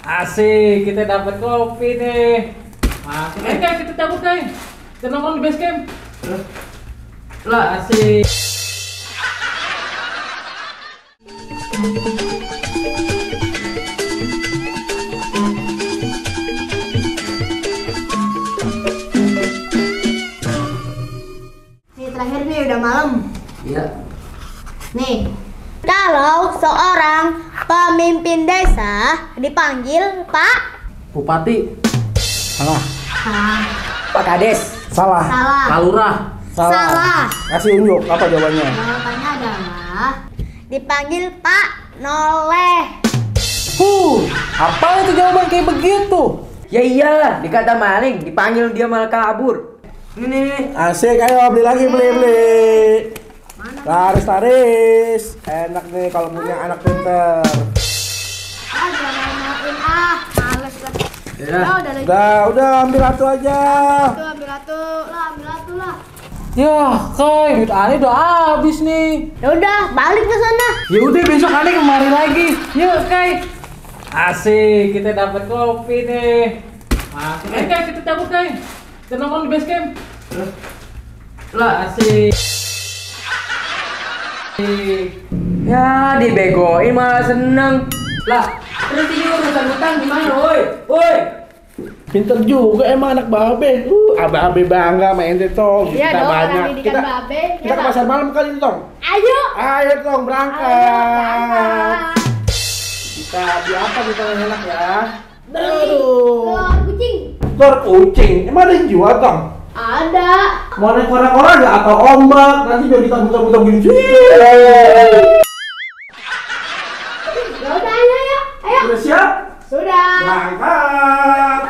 Asik, kita dapat kopi nih. Masuk. Kay, kita cabut Kay. Kita nongkrong di base camp. Lah, asik. Nih terakhir nih udah malam. Iya. Nih, kalau seorang pemimpin desa dipanggil Pak Bupati. Salah. Pak Kades. Salah. Salah. Kalurah. Salah. Kasih unjuk apa jawabannya? Jawabannya adalah dipanggil Pak Noleh. Apa itu jawaban kayak begitu? Ya iya, dikata maling, dipanggil dia malah kabur. Ini. Asik, ayo beli lagi, beli. Laris. Enak nih kalau punya anak pinter. Jangan main males banget. Udah ambil satu aja. Ambil satu lah. Ya, Kay, duit Ale udah habis nih. Ya udah, balik ke sana. Ya udah besok Ale kemari lagi. Yuk, Kay. Asik, kita dapat kopi nih. Masuk. Kay, kita cabut Kay. Kita nongkrong di base camp. Lah, asik. Ya, dibegoin malah seneng. Lah, terus ini urusan utang gimana, woi? Woi. Pinter juga emang anak babe. Abe bangga main ente Tong. Iya Kita dong, banyak. orang didikan babe. Kita ke pasar malam kali ini Tong. Ayo Tong berangkat. Kita beli apa kita yang enak ya? telur kucing. Telur kucing. Emang ada yang jual Tong? Ada. Mau naik kora-kora nggak atau ombak? Nanti biar kita muter-muter gini. Ya udah, ayo. Udah siap? Sudah. Berangkat.